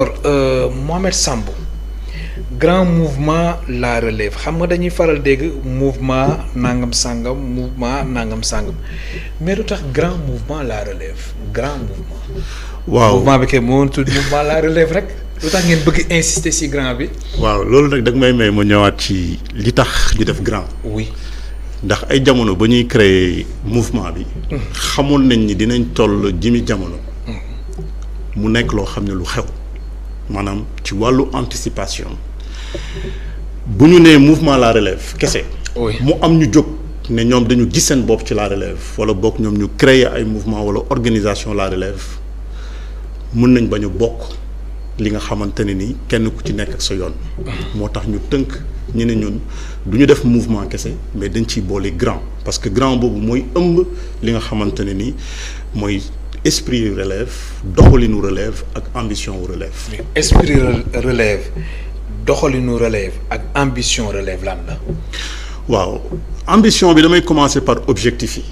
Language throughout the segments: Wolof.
Mohamed Sambou grand mouvement la relève xam nga dañuy faral dégg mouvement nangam sangam mouvement nangam sangam mais lu tax grand mouvement la relève grand mouvement. waaw mouvement bi kay moo tudd mouvement la relève rek lu tax ngeen bëgg insister ci grand bi. waaw loolu nag da nga may ma ñëwaat ci li tax ñu def grand. oui. ndax ay jamono ba ñuy créer mouvement bi. xamoon nañ ni dinañ toll jimi jamono. mu nekk loo xam ne lu xew. maanaam ci wàllu anticipation bu ñu nee mouvement la relève kese. mu am ñu jóg ne ñoom dañu gis seen bopp ci la relève wala bokk ñoom ñu créer ay mouvement wala organisation la relève mën nañ bañ a bokk li nga xamante ne ni kenn ku ci nekk ak sa yoon. moo tax ñu tënk ñu ne ñun du ñu def mouvement kese mais dañ ciy boole grand parce que grand boobu mooy ëmb li nga xamante ne ni mooy. Esprit relève doxalinu relève ak ambition relève. esprit relève doxalinu relève ak ambition relève lan la. waaw ambition bi damay commencer par objectif yi.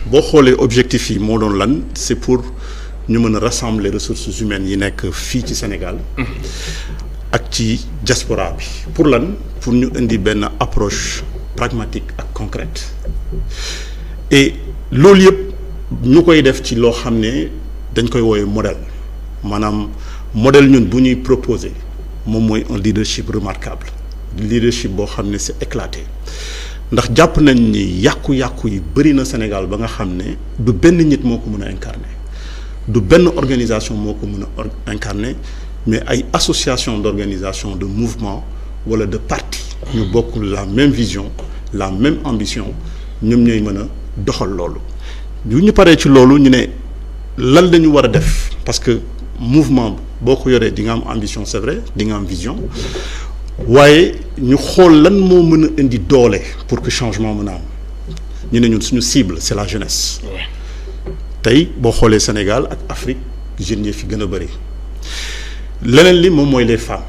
boo xoolee objectif yi moo doon lan c'est pour ñu mën a rassembler ressources humaines yi nekk fii ci Sénégal. ak ci diaspora bi pour lan pour ñu indi benn approche pragmatique ak concrète et loolu yëpp. ñu koy def ci loo xam ne dañ koy woowe modèle maanaam modèle ñun bu ñuy proposer moom mooy un leadership remarquable leadership boo xam ne c'est éclaté ndax jàpp nañ ni yàqu-yàqu yi bëri na Sénégal ba nga xam ne du benn nit moo ko mën a incarner du benn organisation moo ko mën a incarner mais ay association d'organisation de mouvement wala de parti ñu bokk la même vision la même ambition ñoom ñooy mën a doxal loolu yu ñu paree ci loolu ñu ne lan lañu war a def parce que mouvement boo ko yoree di nga am ambition c'est vrai di nga am vision waaye ñu xool lan moo mën a indi doole pour que changement mën a am ñu ne ñun suñu cible c'est la jeunesse. tey boo xoolee Sénégal ak Afrique jeunes yi fi gën a bëri leneen li moom mooy les femmes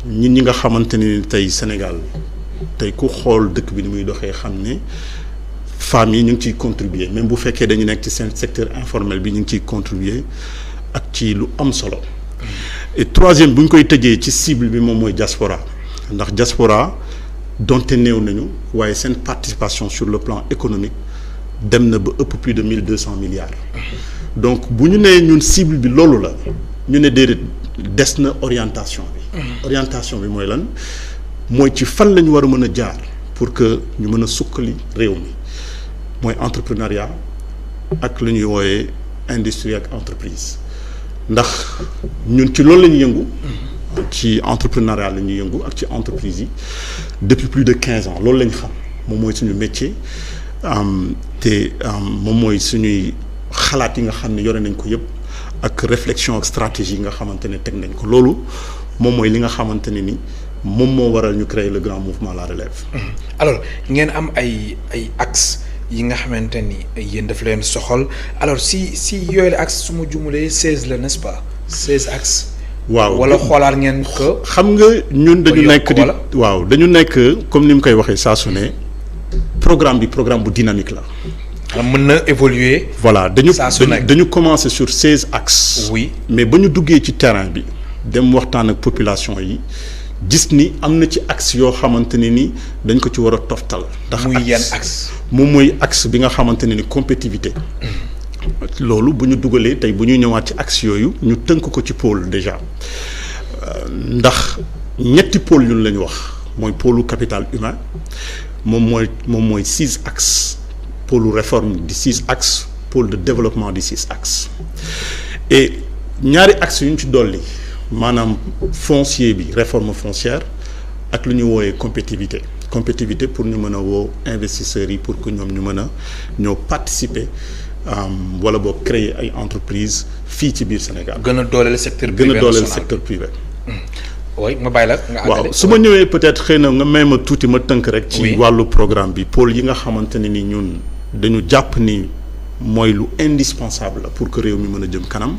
ñi nga xamante ni tey Sénégal tey ku xool dëkk bi ni muy doxee xam ne. femmes yi ñu ngi ciy contribuer même bu fekkee dañu nekk ci seen secteur informel bi ñu ngi ciy contribuer ak ci lu am solo et troisième bu ñu koy tëjee ci cible bi moom mooy diaspora ndax diaspora donte néew nañu waaye seen participation sur le plan économique dem na ba ëpp plus de 1200 milliards donc bu ñu nee ñun cible bi loolu la ñu ne déedéet des na orientation bi orientation bi mooy lan mooy ci fan la ñu war a mën a jaar pour que ñu mën a sukkali réew mi mooy entrepreneuriat ak lu ñuy wooyee industrie ak entreprise ndax ñun ci loolu la ñuy yëngu ci entrepreneuriat la ñuy yëngu ak ci entreprise yi depuis plus de 15 ans loolu la ñu xam moom mooy suñu métier te moom mooy suñuy xalaat yi nga xam ne yore nañ ko yëpp ak réflexion ak stratégie yi nga xamante ne teg nañ ko loolu moom mooy li nga xamante ne ni moom moo waral ñu créer le grand mouvement la relève. alors ngeen am ay axes. yi nga xamante ni yéen daf leen soxal alors si yooyu la axe su ma jumulee 16 la n'est-ce pas 16 axes. waaw wala xoolaat ngeen ko. xam nga ñun dañu nekk di waaw dañu nekk comme ni mu koy waxee saa su ne programme bu dynamique la. mën na évoluer. voilà dañu commencer sur 16 axes. oui mais ba ñu duggee ci terrain bi dem waxtaan ak population yi. gis ni am na ci axe yoo xamante ne ni dañ ko ci war a toftal. ndax muy yan axe moom mooy axe bi nga xamante ne ni compétitivité. loolu bu ñu dugalee tey bu ñuy ñëwaat ci axe yooyu ñu tënk ko ci pôle déjà ndax ñetti pôle ñun la ñu wax mooy pôlu capital humain moom mooy 6 axes pôlu réforme di 6 axes pôle de développement di 6 axes et ñaari axes yu ñu ci dolli. maanaam foncier bi réforme foncière ak lu ñu wooyee compétitivité pour ñu mën a woo investisseurs yi pour que ñoom ñu mën a ñoo participer wala boo créer ay entreprises fii ci biir Sénégal. gën a dooleel secteur privé oui ma bàyyi la nga àggale. waaw su ma ñëwee peut-être xëy na nga may ma tuuti ma tënk rek. ci wàllu programme bi pôle yi nga xamante ne ni ñun dañu jàpp ni mooy lu indispensable la pour que réew mi mën a jëm kanam.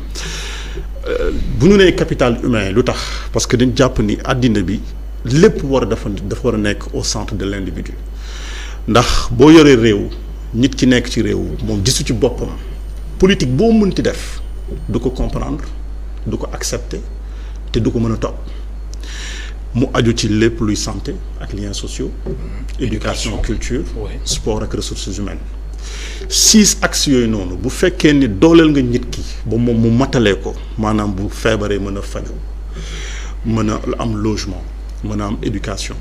bu ñu nee capital humain lu tax parce que dañ jàpp ni àddina bi lépp dafa war a nekk au centre de l'individu ndax boo yoree réew nit ki nekk ci réew moom gisu ci boppam politique boo mënti def du ko comprendre du ko accepter te du ko mën a topp mu aju ci lépp luy santé ak liens sociaux éducation culture sport ak ressources humaines 6 axes yooyu noonu bu fekkee ni dooleel nga nit ki ba moom mu matalee ko maanaam bu feebaree mën a faju mën a am logement mën a am éducation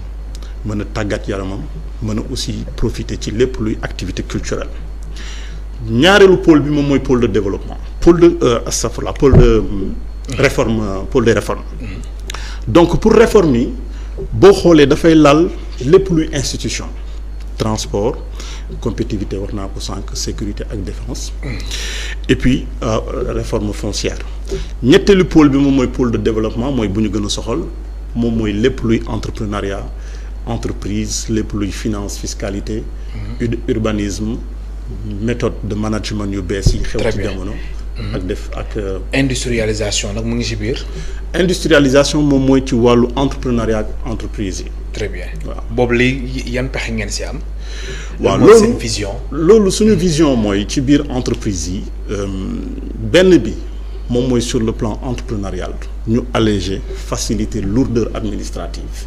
mën a tàggat yaramam mën a aussi profiter ci lépp luy activité culturelle ñaareelu pôle bi moom mooy pôle de développement pôle de réforme pôle de réforme donc pour réforme yi boo xoolee dafay laal lépp luy institution transport compétitivité wax naa ko sànq sécurité ak défense et puis réforme foncière ñetteelu pôle bi moom mooy pôle de développement mooy bu ñu gën a soxal moom mooy lépp luy entrepreneuriat entreprise lépp luy finance fiscalité urbanisme méthode de management yu bees yi xew ci jamono ak industrialisation nag mu ngi ci biir. industrialisation moom mooy ci wàllu entrepreneuriat ak entreprise yi. très bien waaw boobu léegi yan pexe ngeen ci am. waaw loolu seen vision. loolu suñu vision mooy ci biir entreprise yi benn bi moom mooy sur le plan entrepreneurial ñu alléger faciliter lourdeur administrative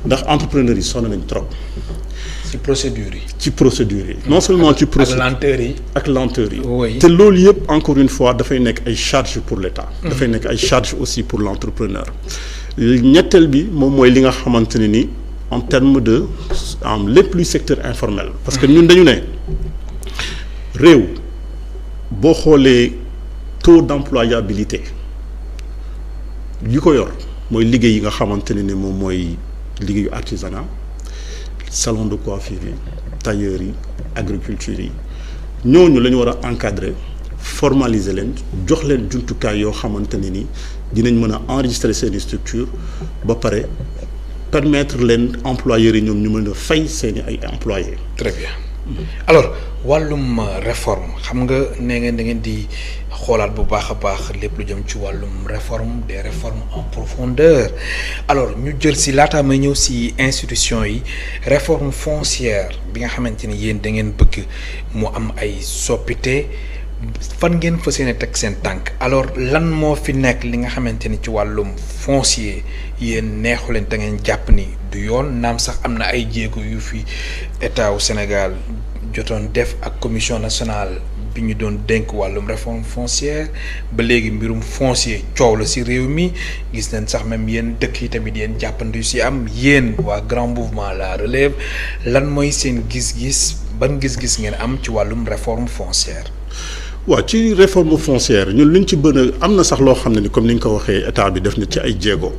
ndax entrepreneurs yi sonn nañ trop. ci procédure yi. ci procédure yi non seulement ci procédure ak lenteur yi. oui te loolu yëpp encore une fois dafay nekk ay charges pour l'État. dafay nekk ay charges aussi pour l'entrepreneur. ñetteel bi moom mooy li nga xamante ne ni en terme de lépp luy secteur informel. parce que ñun dañu ne réew boo xoolee taux d'employabilité li ko yor mooy liggéey yi nga xamante ne ni moom mooy liggéeyu artisanat. salon de coiffure yi tailleur yi agriculture yi ñooñu la ñu war a encadrer formaliser leen jox leen jumtukaay yoo xamante ne ni dinañ mën a enregistrer seeni structure ba pare permettre leen employeurs yi ñoom ñu mën a fay seeni ay employés. très bien alors wàllum réforme xam nga nee ngeen da ngeen di xoolaat bu baax a baax lépp lu jëm ci wàllum réforme des réformes en profondeur alors ñu jël si laataa may ñëw si institution yi réforme foncière bi nga xamante ni yéen da ngeen bëgg mu am ay soppite fan ngeen fas yéene teg seen tànk alors lan moo fi nekk li nga xamante ni ci wàllum foncier yéen neexu leen da ngeen jàpp ni du yoon naam sax am na ay jéego yu fi état wu Sénégal jotoon def ak commission nationale bi ñu doon dénk wàllum réforme foncière ba léegi mbirum foncier coow la ci réew mi gis nañ sax même yéen dëkk yi tamit yéen jàppandi ci am yéen waa grand mouvement la relève lan mooy seen gis-gis ban gis-gis ngeen am ci wàllum réforme foncière. waaw ci réforme foncière ñun liñ ci bëgg am na sax loo xam ne ni comme ni nga ko waxee état bi def na ci ay jéego.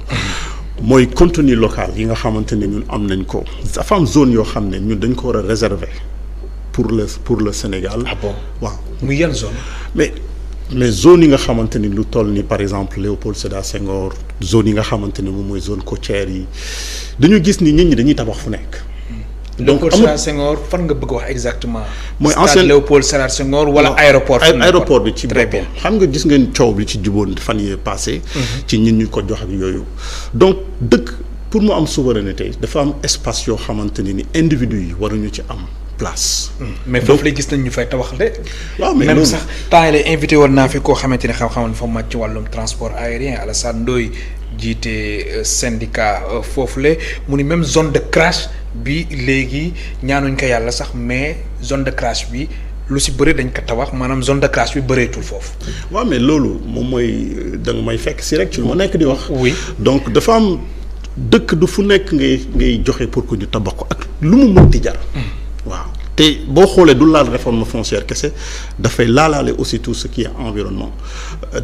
mooy contenu local yi nga xamante ne ñun am nañ ko dafa am zone yoo xam ne ñun dañ ko war a réserver pour le Sénégal. ah bon waaw muy yan zone. mais zone yi nga xamante ni lu toll ni par exemple Léopold Sédar Senghor zone yi nga xamante ni moom mooy zone côtière yi dañu gis ni nit ñi dañuy tabax fu nekk. donc Léopold Sédar Senghor fan nga bëgg wax exactement. mooy ancien Léopold Sédar Senghor wala aéroport. aéroport bi ci très boppam bien. xam nga gis ngeen coow bi ci juboon fan yee passé ci ñin ñu ko jox ak yooyu. donc dëkk pour mu am souveraineté dafa am espace yoo xamante ni individu yi waruñu ci am place. mais foofu lay gis nañ ñu fay tabax de. waaw mais même loolu sax temps yii invité woon naa fi koo xamante ne xam-xamam dafa màcc ci wàllum transport aérien Alassane Ndoye jiite syndicat foofule mu ni même zone de crash bi léegi ñaanuñ ko yàlla sax mais zone de crash bi lu si bëri dañ ko tabax maanaam zone de crash bi bëreetul foofu. waaw mais loolu moom mooy da nga may fekk si rek ci lu ma nekk di wax. oui donc dafa am dëkk du fu nekk ngay joxe pour que ñu tabax ko ak lu mu mënti jar. waaw te boo xoolee du laal réforme foncière kese dafay laalaale aussi tout ce qui est environnement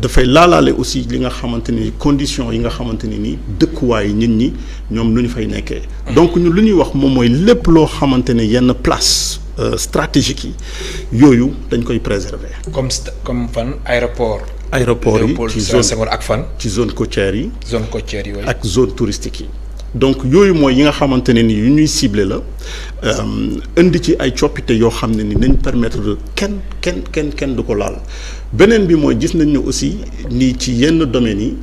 dafay laalaale aussi li nga xamante ni conditions yi nga xamante ni dëkkuwaay nit ñi ñoom lu ñu fay nekkee. donc ñun lu ñuy wax moom mooy lépp loo xamante ne yenn place stratégique yi yooyu dañ koy préserver. comme fan aéroport. aéroport yi ci zone ak fan. ci zone côtière yi. zone côtière yi ak zone touristique yi. donc yooyu mooy yi nga xamante ne ni yu ñuy ciblé la indi ci ay coppite yoo xam ne ni nañ permettre de kenn du ko laal beneen bi mooy gis nañ ne aussi ni ci yenn domaines yi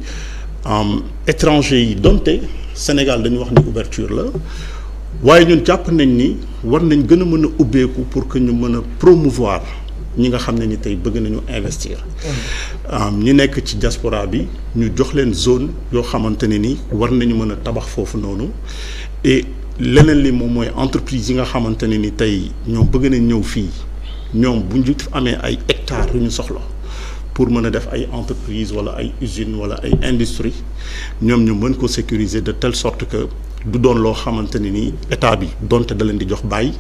étranger yi donte Sénégal dañu wax ni ouverture la waaye ñun jàpp nañ ni war nañ gën a mën a ubbeeku pour que ñu mën a promouvoir ñi nga xam ne ni tey bëgg nañu investir. ñi nekk ci diaspora bi ñu jox leen zone yoo xamante ne ni war nañu mën a tabax foofu noonu et leneen li moom mooy entreprise yi nga xamante ne ni tey ñoom bëgg nañ ñëw fii ñoom bu ñu amee ay hectares yu ñu soxla pour mën a def ay entreprise wala ay usines wala ay industrie ñoom ñu mën ko sécuriser de telle sorte que du doon loo xamante ne ni état bi donte da leen di jox bàyyi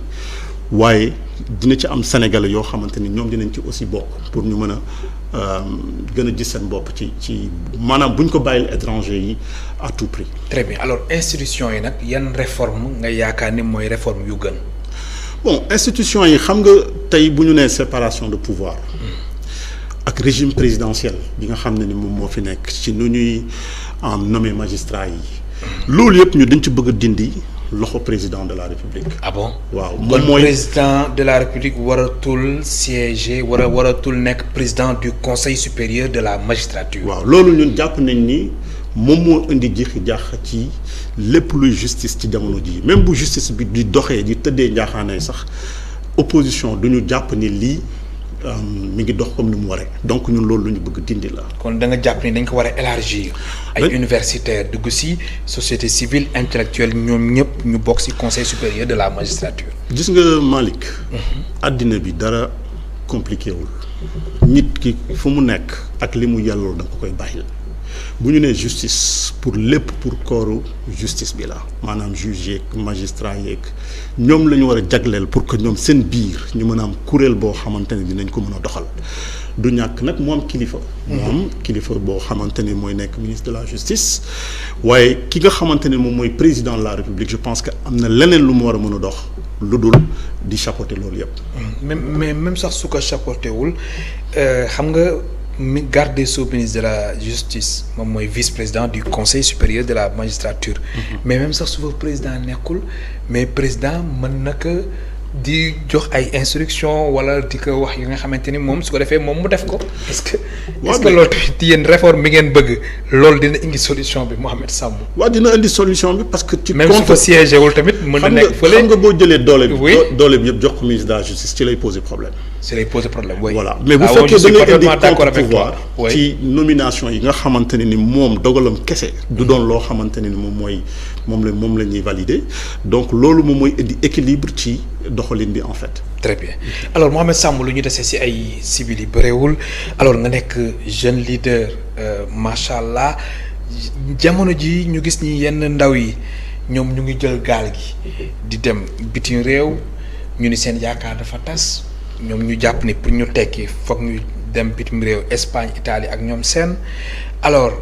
waaye dina ci am sénégalais yoo xamante ni ñoom dinañ ci aussi bokk pour ñu mën a gën a gis seen bopp ci maanaam bu ñu ko bàyyil étranger yi à tout prix. très bien alors institution yi nag yan réforme nga yaakaar ni mooy réforme yu gën. bon institution yi xam nga tey bu ñu nee séparation de pouvoir. ak régime présidentiel bi nga xam ne ni moom moo fi nekk ci nu ñuy nommer magistrat yi. loolu yëpp ñu dañ ci bëgg a dindi loxo président de la république. ah bon waaw moom mooy président de la république waratul siéger waratul nekk président du conseil supérieur de la magistrature. waaw loolu ñun jàpp nañ ni moom moo indi jixi jaax ci lépp luy justice ci jamono ji même bu justice bi di doxee di tëddee njaaxaanay sax opposition du ñu jàpp ni lii. mi ngi dox comme ni mu waree donc ñun loolu lu ñu bëgg dindi la. kon da nga jàpp ni dañ ko war a élargir. ay universitaires dugg ci société civile intellectuelle ñoom ñëpp ñu bokk ci conseil supérieur de la magistrature. gis nga Malick. àddina bi dara compliqué wul. nit ki fu mu nekk ak li mu yelloo da nga ko koy bàyyil bu ñu nee justice pour lépp pour kooru justice bi la maanaam juge yeeg magistrat yeeg ñoom la ñu war a jagleel pour que ñoom seen biir ñu mën a am kuréel boo xamante ne dinañ ko mën a doxal du ñàkk nag mu am kilifa. mu am kilifa boo xamante ni mooy nekk ministre de la justice waaye ki nga xamante ne moom mooy président de la république je pense que am na leneen lu mu war a mën a dox lu dul di chapeauter loolu yëpp. même sax su ko chapeauter wul xam nga. mi garde des Sceaux ministre de la justice moom mooy vice-président du conseil supérieur de la magistrature. mais même sax su fa président nekkul mais président mën na ko di jox ay instructions wala di ko wax yi nga xamante ni moom su ko defee moom mu def ko. est-ce que loolu tamit yéen réforme bi ngeen bëgg loolu dina indi solution bi Mohamed Samb. waaw dina indi solution bi parce que. ci même su fa siégé wul tamit mën na nekk fële xam nga boo jëlee doole bi. doole bi yëpp jox ko ministre de la justice ci lay poser problème. ci lay poser problème oui. voilà mais bu fekkee da ngay indi contre-pouvoir ci nomination yi nga xamante ne ni moom dogalam kese. du doon loo xamante ne ni moom la ñuy valider donc loolu moom mooy indi équilibre ci doxalin bi en fait. très bien alors Mohamed Samb lu ñu desee ci ay civil yi bëreewul alors nga nekk jeune leader macha allah jamono ji ñu gis ni yenn ndaw yi ñoom ñu ngi jël gaal gi di dem bitim réew ñu ni seen yaakaar dafa tas ñoom ñu jàpp ni pour ñu tekki foog ñu dem bitim réew Espagne Italie ak ñoom seen alors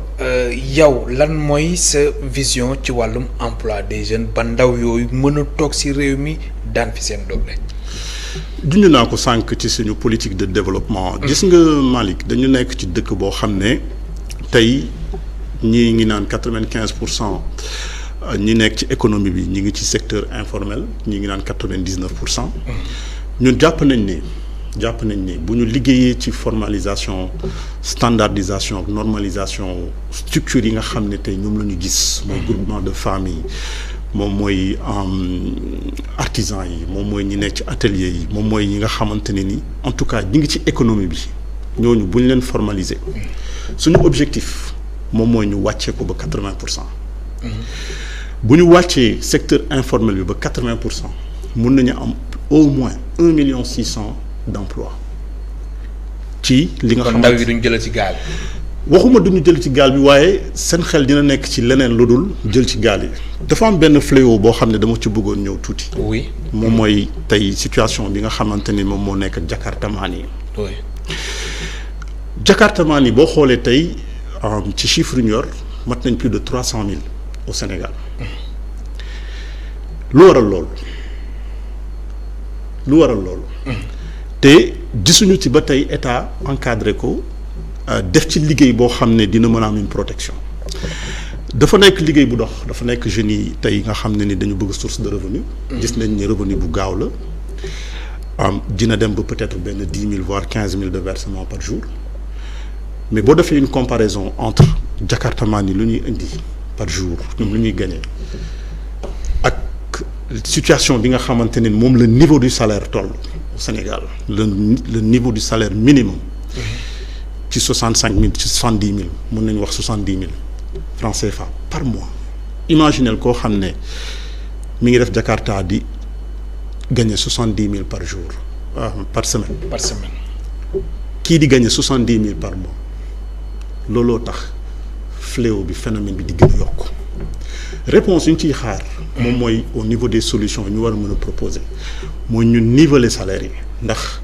yow lan mooy sa vision ci wàllum emploi des jeunes ba ndaw yooyu mën a toog ci réew mi daan fi seen doole. junj naa ko sànq ci suñu politique de développement. gis nga Malick dañu nekk ci dëkk boo xam ne tey ñii ngi naan 95% ñi nekk ci économie bi ñi ngi ci secteur informel ñi ngi naan 99%. ñun jàpp nañ ni bu ñu liggéeyee ci formalisation standardisation normalisation structure yi nga xam ne tey ñoom la ñu gis. mooy groupement de famille moom mooy artisan yi moom mooy ñi nekk ci atelier yi moom mooy ñi nga xamante ne ni en tout cas ñi ngi ci économie bi ñooñu bu ñu leen formaliser suñu objectif moom mooy ñu wàccee ko ba 80%. bu ñu wàccee secteur informel bi ba 80% mun nañu am au moins 1,6 million d'emplois ci li nga xam ndaw yi duñ jël ci gaal. waxuma duñu jël ci gaal bi waaye seen xel dina nekk ci leneen lu dul jël ci gaal yi dafa am benn fléau boo xam ne dama ci bëggoon ñëw tuuti. oui moom mooy tey situation bi nga xamante ni moom moo nekk jakartamaan yi. oui jakartamaan yi boo xoolee tey ci chiffre ñu yor mat nañ plus de 300,000 au Sénégal lu waral loolu. te gisuñu ci ba tey état encadré ko. def ci liggéey boo xam ne dina mën a am une protection dafa nekk liggéey bu dox dafa nekk jeunes yi tey nga xam ne ni dañu bëgg source de revenu. gis nañ ni revenu bu gaaw la dina dem ba peut-être benn 10,000 voire 15,000 de versement par jour mais boo defee une comparaison entre jakartamaan yi lu ñuy indi par jour ñoom lu ñuy gagner ak situation bi nga xamante ne moom le niveau du salaire toll au Sénégal le niveau du salaire minimum ci 65 000 ci 70 000 mën nañu wax 70 000 francs CFA par mois. Imaginez koo xam ne mi ngi def Jakarta di gagner 70 000 par jour par semaine. par semaine. kii di gagner 70 000 par mois looloo tax fléau bi phénomène bi di gën a yokk réponse yu ñu ciy xaar. moom mooy au niveau des solutions ñu war a mën a proposer mooy ñu niveler salaire yi ndax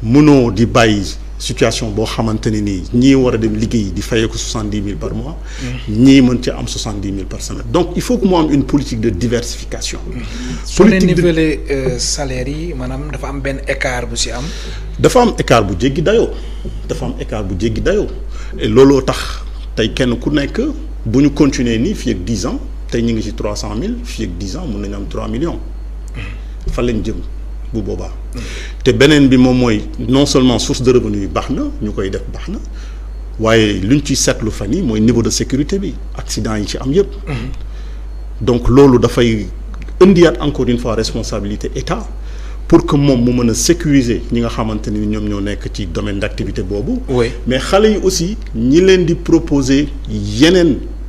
mënoo di bàyyi situation boo xamante ne nii ñii war a dem liggéey di fayee ko 70 000 par mois. ñii mën ci am 70 000 par semaine donc il faut que mu am une politique de diversification. politique de niveler salaire yi maanaam dafa am benn écart bu si am. dafa am écart bu jéggi dayoo et looloo tax tey kenn ku nekk bu ñu continuer nii fii ak 10 ans tey ñu ngi ci 300 000 fii ak 10 ans mën nañu am 3 millions. fan lañ jëm bu boobaa. te beneen bi moom mooy non seulement source de revenu yi baax na ñu koy def baax na waaye luñ ci seetlu fan yi mooy niveau de sécurité bi accident yi ci am yëpp. donc loolu dafay indiwaat encore une fois responsabilité état pour que moom mu mën a sécuriser ñi nga xamante ni ñoom ñoo nekk ci domaine d'activité boobu. oui mais xale yi aussi ñi leen di proposer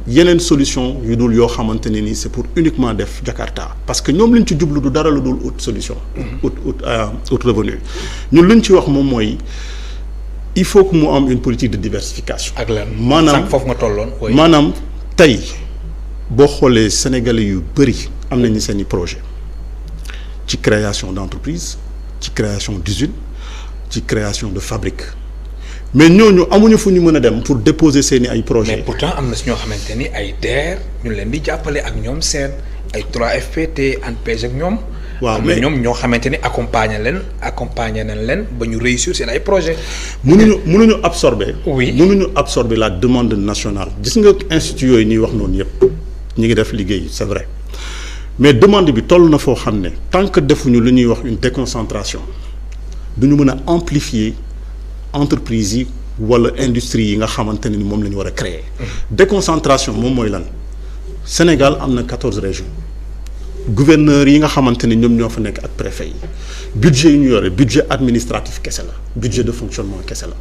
yeneen solution yu dul yoo xamante ne ni c'est pour uniquement def Jakarta parce que ñoom liñ ci jublu du dara lu dul autre solution. autre revenu ñun luñ ci wax moom mooy il faut que mu am une politique de diversification. ak lan maanaam foofu nga tolloon. maanaam tey boo xoolee sénégalais yu bëri am nañu seen i projet ci création d'entreprise ci création d'usine ci création de fabrique. mais ñooñu amuñu fu ñu mën a dem pour déposer seeni ay projets. mais pourtant am na si ñoo xamante ni ay DER ñu leen di jàppale ak ñoom seen ay 3FPT ANPEJ ak ñoom. waaw mais ñoom ñoo xamante ni accompagner nañ leen ba ñu réussir seen ay projets. mënuñu absorber. oui mënuñu absorber la demande nationale gis nga institut yooyu ñuy wax noonu yëpp ñu ngi def liggéey c'est vrai mais demande bi toll na foo xam ne tant que defuñu lu ñuy wax une déconcentration duñu mën a amplifier. entreprise yi wala industrie yi nga xamante ne ni moom la ñu war a créer. déconcentration moom mooy lan Sénégal am na 14 régions gouverneurs yi nga xamante ni ñoom ñoo fa nekk ak préfet yi budget yi ñu yore budget administratif kese la budget de fonctionnement kese la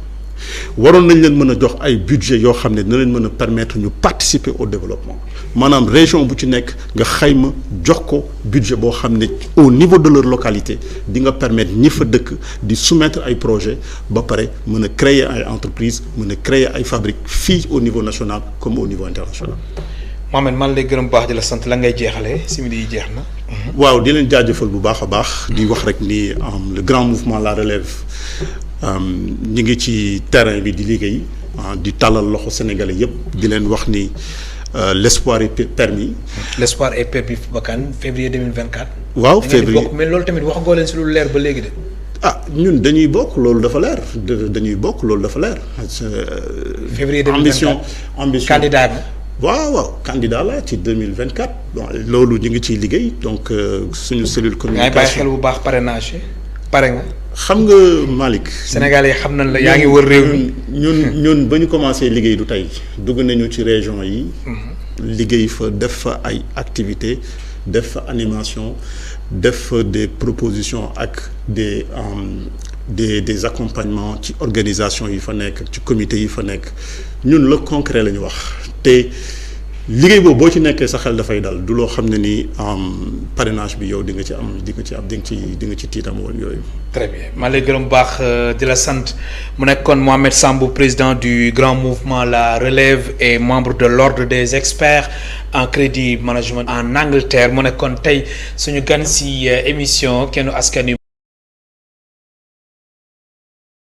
waroon nañ leen mën a jox ay budget yoo xam ne dina leen mën a permettre ñu participer au développement maanaam région bu ci nekk nga xayma jox ko budget boo xam ne au niveau de leur localité di nga permettre ñi fa dëkk di soumettre ay projets ba pare mën a créer ay entreprises mën a créer ay fabriques fii au niveau national comme au niveau international. Mohamed man lay gërëm baax di la sant la ngay jeexalee simili yi jeex na. waaw di leen jaajëfal bu baax a baax. di wax rek ni le grand mouvement La Relève ñu ngi ci terrain bi di liggéey di tàllal loxo sénégalais yépp di leen wax ni l'espoir est permis. l'espoir est permis ba kan février 2024. waaw février mais loolu tamit wax goo leen si lu leer ba léegi de. ñun dañuy bokk loolu dafa leer dañuy bokk loolu dafa leer. février 2024 ambition candidat bi. waaw candidat la ci 2024 bon loolu ñu ngi ciy liggéey donc suñu cellule communication. ngay bàyyi xel bu baax parrainage pare nga. xam nga Malick. Sénégalais yi xam nañ la yaa ngi wër réew mi. ñun ba ñu commencé liggéey du tey dugg nañu ci région yi. liggéey fa def fa ay activités def fa animation def fa des propositions ak des accompagnements ci organisation yi fa nekk ci comité yi fa nekk ñun le concret la ñu wax te liggéey boobu boo ci nekkee sa xel dafay dal du loo xam ne ni parrainage bi yow di nga ci tiitam woon yooyu. très bien maa lay gërëm bu baax di la sant mu nekkoon Mohamed Sambou président du grand mouvement La Relève et membre de l'ordre des experts en crédit management en Angleterre mu nekkoon tey suñu gan si émission Kennu Askan Wi